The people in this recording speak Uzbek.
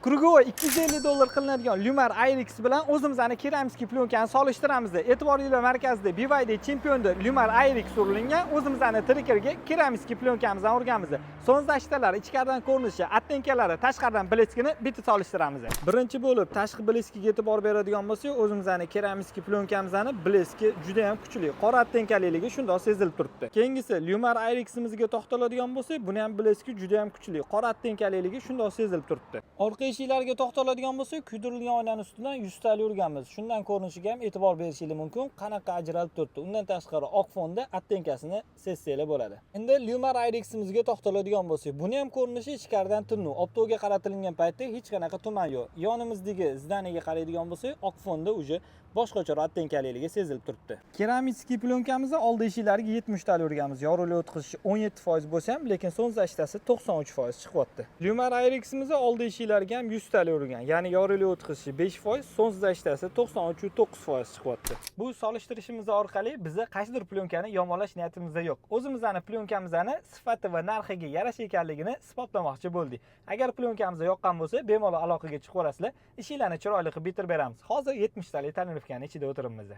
Круговой $250 qilinadigan Lumar Airix bilan o'zimizni керамический plyonkani solishtiramiz. E'tiboringlar markazida BYD Championda Lumar Airix urilgan, o'zimizni Trackerga керамический plyonkamizni urganmiz. Солнцезащита lari, ichkaridan ko'rinishi, оттенка lari, tashqaridan блеск ini bitta solishtiramiz. Birinchi bo'lib tashqi блеск iga e'tibor beradigan bo'lsak, o'zimizni керамический plyonkamizni блеск i juda ham kuchli. Qora оттенка liligi shundoq sezilib turibdi. Keyingisi Lumar Airiximizga to'xtaladigan bo'lsak, buni ham блеск i juda ham kuchli. Qora оттенка liligi shundoq sezilib turibdi. Orqa eshiklarga to'xtaladigan bo'lsak, kuydirilgan oynani ustidan 100 tali urganmiz. Shundan ko'rinishiga ham e'tibor berishingiz mumkin, qanaqa ajralib turibdi. Undan tashqari oq fonda оттенка sini sezsanglar bo'ladi. Endi Lumar Airiximizga to'xtaladigan bo'lsak, buni ham ko'rinishi ichkaridan tunu, оптовый ga qaratilgan paytda hech qanaqa tuman yo'q. Yonimizdagi здание ga qaraydigan bo'lsak, oq fonda уже boshqacha оттенка liligi sezilib turibdi. Керамический plyonkamizni oldi eshiklariga 70 tali urganmiz. Yorug'lik o'tkazishi 17% bo'lsa ham, lekin солнцезащита si 93% chiqyapti. Lumar Airiximizni oldi eshiklariga ham 100 tali urgan. Ya'ni yorug'lik o'tkazishi 5%, солнцезащита si 93,9% chiqyapti. Bu solishtirishimiz orqali biza qaysidir plyonkani yomonlash niyatimizda yo'q. O'zimizni plyonkamizni sifati va narxiga yarasha ekanligini isbotlamoqchi bo'ldik. Agar plyonkamiz yoqqan bo'lsa, bemalol aloqaga chiqib olasizlar. Ishinglarni chiroyli qilib bitirib beramiz. Hozir 70 talik тонировка ni ichida o'tiribmiz.